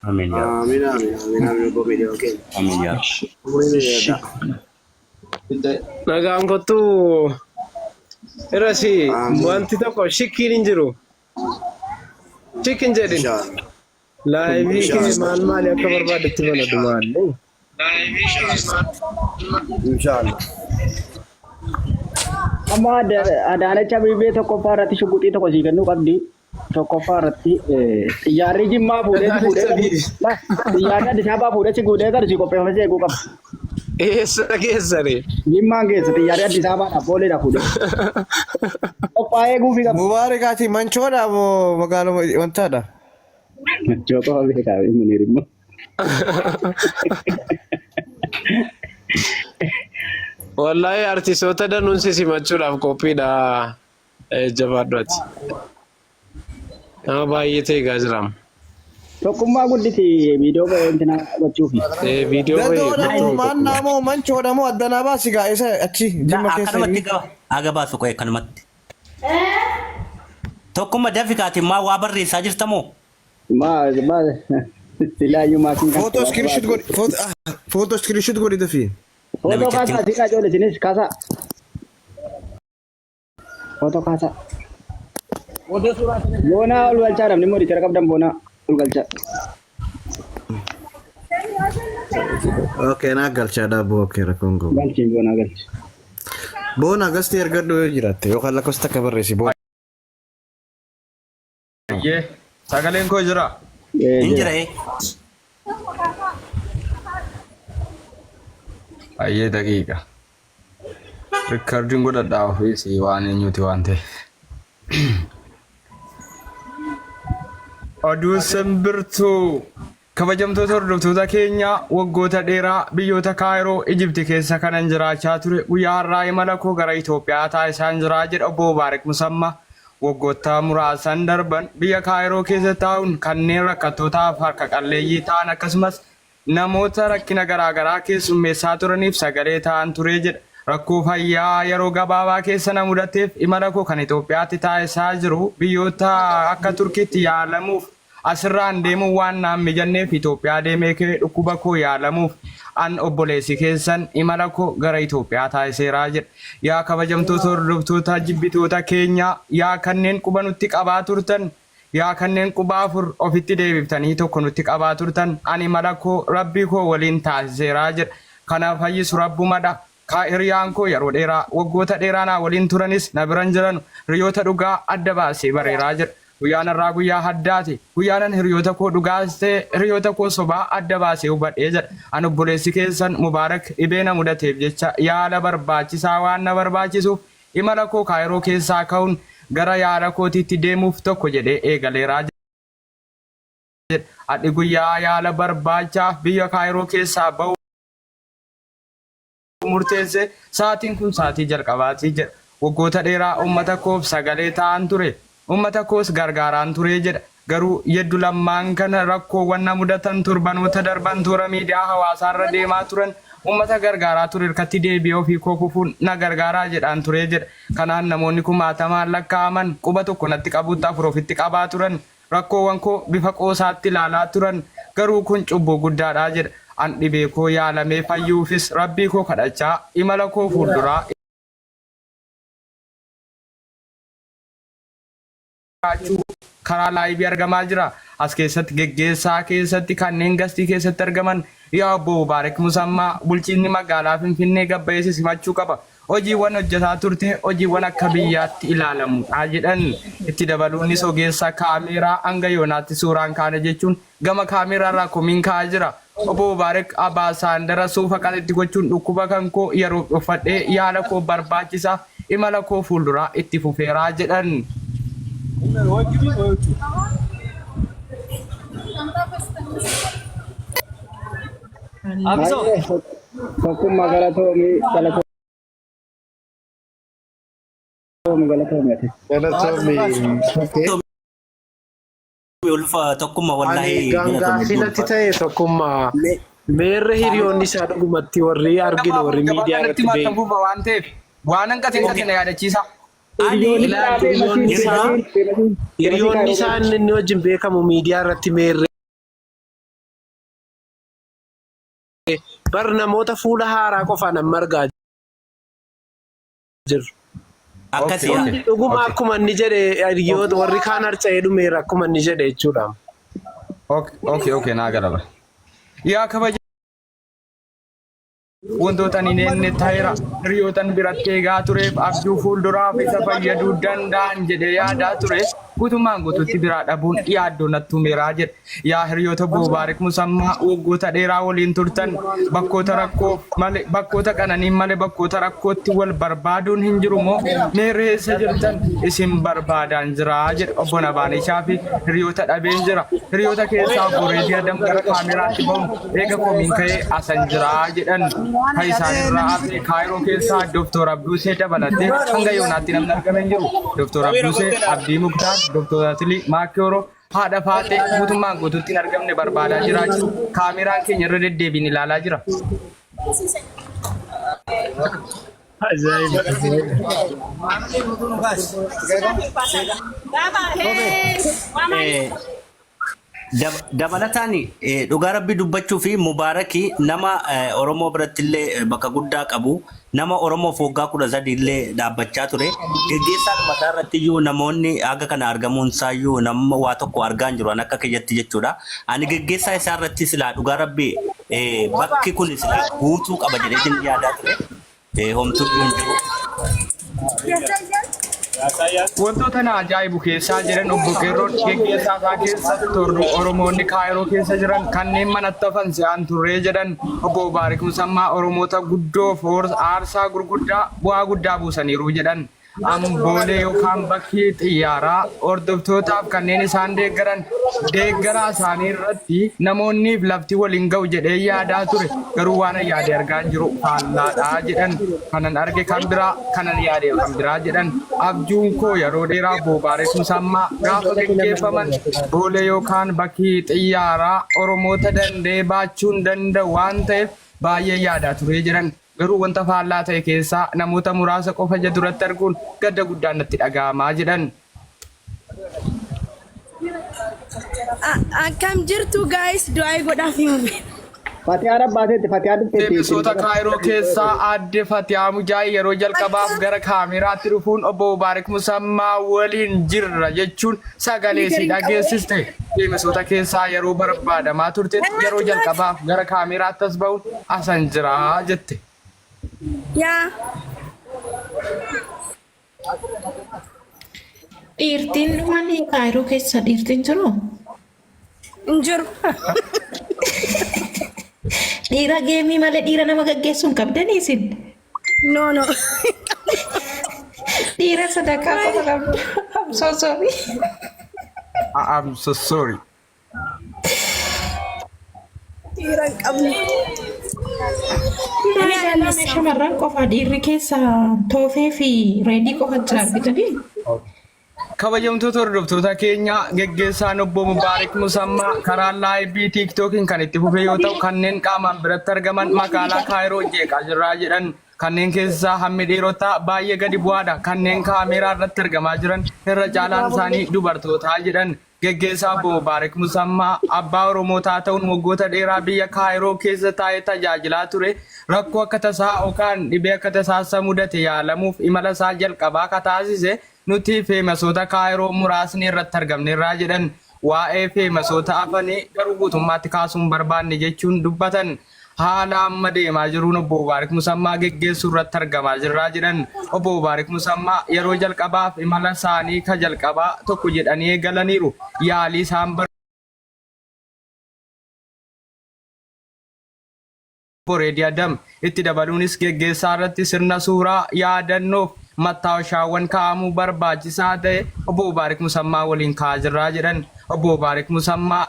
Amiin yaa Rabbi. Amiin amiin amiin amiin obbo Miidiyoo keenya. Amiin yaa Rabbi. Umurii nu dheeradhaa. Nagaan kottu irasi Amiin. wanti tokko shikkiin hin jiru. Shikkin jedhin. Inshallah. Laayivii kee Inshallah. maal maali akka barbaadetti banadhu maalli. Inshallah. Amma Adaanech Abeebee tokkoffaa irratti shuguxii tokko sii kennuu qabdi. Tokkoffaa irratti xiyyaarri Jimmaa fuudhee si fuudhee galu. Xiyyaarri Addis Ababaa fuudhee si fuudhee galu si qopheeffamee si eeguu qaba. Eessa geessani? Jimmaan geessa xiyyaarri Addis Ababaadhaaf booleedhaaf fuudhee. Qophaa'ee eeguufii qaba. Mubaarikaati manchoodha moo magaaluma wantaadha? Manchoo qofa beekaa Muniir immoo. Wallaahi artistoota danuun si simachuudhaaf qophiidha. Jabaadhu ati. Nama baay'eetu eegaa jira. Tokkummaa guddisi viidiyoo ba'ee intina gochuufi. Viidiyoo ba'e Gadoodha moo kottu. maannaa moo manchoodha moo addanaa baasi gaa isa achi jimma keessa Akkanumatti inni. gaba aga baasu qo'e akkanumatti. Tokkumma dafi kaati maa waa barreessaa jirta moo? Maa maa silaayyuu maatiin kan Footoo iskiriishit godhi footoo iskiriishit godhi dafii. Footoo Namichatti kaasaa siidhaa ijoollee isinis kaasaa. Footoo kaasaa. Boonaa ol galchaa namni immoo riichara qabdan boonaa ol galchaa. Okay naa galchaa dhaabuu okay rakkoon qabu. Galchi boonaa galchi. Boona gasti ergadhu yoo jiraatte yookaan lakkoofsa takka barreessi boona. Ayyee sagaleen koo jira. Ee Hin jira. jira ee. Ayyee daqiiqa. Rikkardiin godhadhaa ofiis waan eenyuti waan ta'e. Oduu simbirtuu Kabajamtoota hordoftoota keenya waggoota dheeraa biyyoota Kaayiroo, Ijipti keessa kanan jiraachaa ture guyyaa har'aa imala koo gara Itoophiyaa taasisaan jira jedha Obbo Mubaarik Musammaa. Waggoottaa muraasan darban biyya Kaayiroo keessa taa'uun kanneen rakkattootaaf harka qalleeyyii ta'an akkasumas namoota rakkina garaa garaa keessummeessaa turaniif sagalee ta'an ture jedha. Rakkoo fayyaa yeroo gabaabaa keessa na mudateef imala koo kan Itoophiyaatti taasisaa jiru biyyoota akka Turkiitti yaalamuuf Asirraan deemuun waan naan mijanneef Itoophiyaa deemee ka'ee dhukkuba koo yaalamuuf an obboleessi keessan imala koo gara Itoophiyaa taasiseera jedha. Yaa kabajamtoota hordoftoota jibbitoota keenyaa, yaa kanneen quba nutti qabaa turtan, yaa kanneen quba 4 ofitti deebiftanii tokko nutti qabaa turtan an imala koo Rabbii koo waliin taasiseera jedha. Kana fayyisu Rabbumadha. Kaa hiriyaan koo yeroo dheeraa, waggoota dheeraa naa waliin turanis na bira hin jiranu. Hiriyoota dhugaa adda baasee bareeraa jedha. Guyyaan har'aa guyyaa haddaati. Guyyaanan hiriyoota koo dhugaas ta'e hiriyoota koo sobaa adda baasee hubadhe jedha. An obboleessi keessan Mubaarak dhibee na mudateef jecha yaala barbaachisaa waan na barbaachisuuf imala koo Kaayiroo keessaa ka'uun gara yaala kootiitti deemuuf tokko jedhee eegaleera jedha. Hadhi guyyaa yaala barbaachaaf biyya Kaayiroo keessaa ba'uu murteesse sa'aatiin kun sa'aatii jalqabaati jedha. Waggoota dheeraa uummata koof sagalee ta'aan ture. Uummata koos gargaaraan ture jedha. Garuu yeddu lammaan kana rakkoowwan na mudatan torbanoota darban toora miidiyaa hawaasaarra deemaa turan uummata gargaaraa ture irkatti deebi'ee ofii koo kufuun na gargaaraa jedhaan ture jedha. Kanaan namoonni kumaatamaan lakkaa'aman quba tokko natti qabuutti 4 ofitti qabaa turan. Rakkoowwan koo bifa qoosaatti ilaalaa turan. Garuu kun cubbuu guddaadha jedha. An dhibee koo yaalamee fayyuufis Rabbii koo kadhachaa imala koo fuulduraa jiraachuu karaa laayivii argamaa jira. As keessatti geggeessaa keessatti kanneen gastii keessatti argaman yaa obbo Mubaarik Musammaa bulchiinni magaalaa Finfinnee gabbayee si simachuu qaba. Hojiiwwan hojjetaa turte hojiiwwan akka biyyaatti ilaalamudha jedhan. Itti dabaluunis ogeessa kaameeraa hanga yoonaatti suuraan kaane jechuun gama kaameeraarraa komiin ka'aa jira. Obbo Mubaarik Abaasaandara suufa qalitti gochuun dhukkuba kan koo yeroof dhokfadhee yaala koo barbaachisaaf imala koo fuulduraa itti fufeera jedhan. Abisoo. Tokkummaa galatoomii galatoomii galatoomii ati. Galatoomi. Okay. Ulfa tokkummaa Ani wallaahi galatoomii gaaffii natti ta'e tokkummaa meerre hiriyoonni isaa dhugumatti warri arginu warri miidiyaa Gabaabaa natti irratti maal beeku. fufa waan ta'eef waan hanqate hanqate na yaadachiisa. Ani Hiriyoonni Ilaali isaa hiriyoonni feemasiin isaa feemasiin feemasiin hiriyoonni isaa inni wajjin beekamu miidiyaa irratti meerre. Bar namoota fuula haaraa qofaan amma argaa jirru. Akkasii Okay, yaa. okay. Dhuguma Okay. akkuma inni jedhe hiriyoota warri kaan harca'ee dhumeera akkuma inni jedhe jechuudha. Okay, naa galaba. Yaa kabaja wantoota ani hin ta'eera hiriyootan biratti eegaa tureef abjuu fuulduraaf isa fayyaduu danda'an jedhee yaadaa ture guutummaan guutuutti biraa dhabuun yaaddoo natti uumeeraa jedhe. Yaa hiriyoota obbo Mubaarik Musammaa waggoota dheeraa waliin turtan bakkoota rakkoo malee bakkoota qananiin malee bakkoota rakkootti wal barbaaduun hin jiru moo mee reessa jirtan isin barbaadaan jira jedhe obbo Nabaanishaa fi hiriyoota dhabeen jira. Hiriyoota keessaa obbo Reedii Adam gara kaameraatti bahuun eega komiin ka'ee asan jira jedhan. Kan isaan irraa hafe Kaayiroo keessaa Dooktor Abduusee dabalatee hanga yoonaatti namni argame hin jiru. Dooktor Abduusee, Abdii Muktaar, Dooktor Atilii, Maakiyooroo, haadha Faaxee guutummaan guutuutti hin argamne barbaadaa jiraachuu kaameraan keenya irra deddeebiin ilaalaa jira. Ajaa'iba! Eh, Dabalataan dhugaa rabbii dubbachuu fi Mubaarakii nama Oromoo biratti illee bakka guddaa qabu nama Oromoof waggaa 13 illee dhaabbachaa ture geggeessaa dhumataa irratti iyyuu namoonni haga kana argamuun isaa iyyuu nama waa tokko argaa hin jiru an akka kiyyatti jechuudha. Ani geggeessaa isaa irratti silaa dhugaa rabbii bakki kun silaa guutuu qaba jedheetiin yaadaa ture. Homtuu hin jiru. Wantoota na ajaa'ibu keessaa jedhan obbo Qeerroon geggeessaa isaa keessa turru Oromoonni Kaayiroo keessa jiran kanneen manatti hafan se'an turree jedhan obbo Mubaarik Musammaa Oromoota guddoof aarsaa gurguddaa bu'aa guddaa buusaniiru jedhan. Amboolee yookaan bakki xiyyaaraa hordoftootaaf kanneen isaan deeggaran deeggaraa isaanii irratti namoonniif lafti wal hin ga'u jedhee yaadaa ture garuu waan yaade argaa hin jiru faallaadha jedhan kanan arge kan biraa kanan yaade kan biraa jedhan abjuun koo yeroo dheeraa Mubaarik Musammaa gaafa geggeeffaman boolee yookaan bakki xiyyaaraa Oromoota danda'ee baachuun danda'u waan ta'eef baay'ee yaadaa ture jedhan. Garuu wanta faallaa ta'e keessaa namoota muraasa qofa ija duratti arguun gadda guddaan natti dhaga'ama jedhan. Akkam jirtu guys du'aa godhaaf himame. Fatiyaa rabbaateetti Fatiyaa dhufteetti. Deebisoota Kaayiroo keessaa aadde Fatiyaa Mujaay yeroo jalqabaaf gara kaameraatti dhufuun obbo Mubaarik Musammaa waliin jirra jechuun sagalee si dhageessiste. Deebisoota keessaa yeroo barbaadamaa turtetti yeroo jalqabaaf gara kaameraatti as ba'uun asan jira jette. Yaa. Dhiirtiin dhumanii Kaayiroo keessa dhiirtiin jiru? Hin jiru. Dhiira geemii malee dhiira nama gaggeessuu hin qabdanii isin? No no. Dhiira sadarkaa qofa qabdu. I'm so sorry. I'm so sorry. Dhiira hin qabnu. Maal ilaalame shamarran qofa dhiirri keessa toofee fi reedii qofa jira argitanii? Kabajamtoota hordoftoota keenya geggeessaan obbo Mubaarik Musammaa karaa laayivii tiiktookiin kan itti fufe yoo ta'u kanneen qaamaan biratti argaman magaalaa Kaayiroo jeeqaa jirraa jedhan kanneen keessaa hammi dhiirotaa baay'ee gadi bu'aadha kanneen kaameeraa irratti argamaa jiran irra caalaan isaanii dubartootaa jedhan Geggeessaa Obbo Mubaarik Musammaa abbaa Oromootaa ta'uun waggoota dheeraa biyya Kaayiroo keessa taa'ee tajaajilaa ture rakkoo akka tasaa yookaan dhibee akka tasaa isa mudate yaalamuuf imala isaa jalqabaa ka taasise nuti feemasoota Kaayiroo muraasni irratti argamneerraa jedhan. Waa'ee feemasoota hafanii garuu guutummaatti kaasuu hin barbaanne jechuun dubbatan. Haala amma deemaa jiruun Obbo Mubaarik Musammaa geggeessuu irratti argamaa jirraa jedhan. Obbo Mubaarik Musammaa yeroo jalqabaaf imala isaanii ka jalqabaa tokko jedhanii eegalaniiru. Yaalii isaan Obbo Reedii Adam itti dabaluunis geggeessaa irratti sirna suuraa yaadannoof mattaawashaawwan kaa'amuu barbaachisaa ta'e Obbo Mubaarik Musammaa waliin kaa'aa jirraa jedhan. Obbo Mubaarik Musammaa.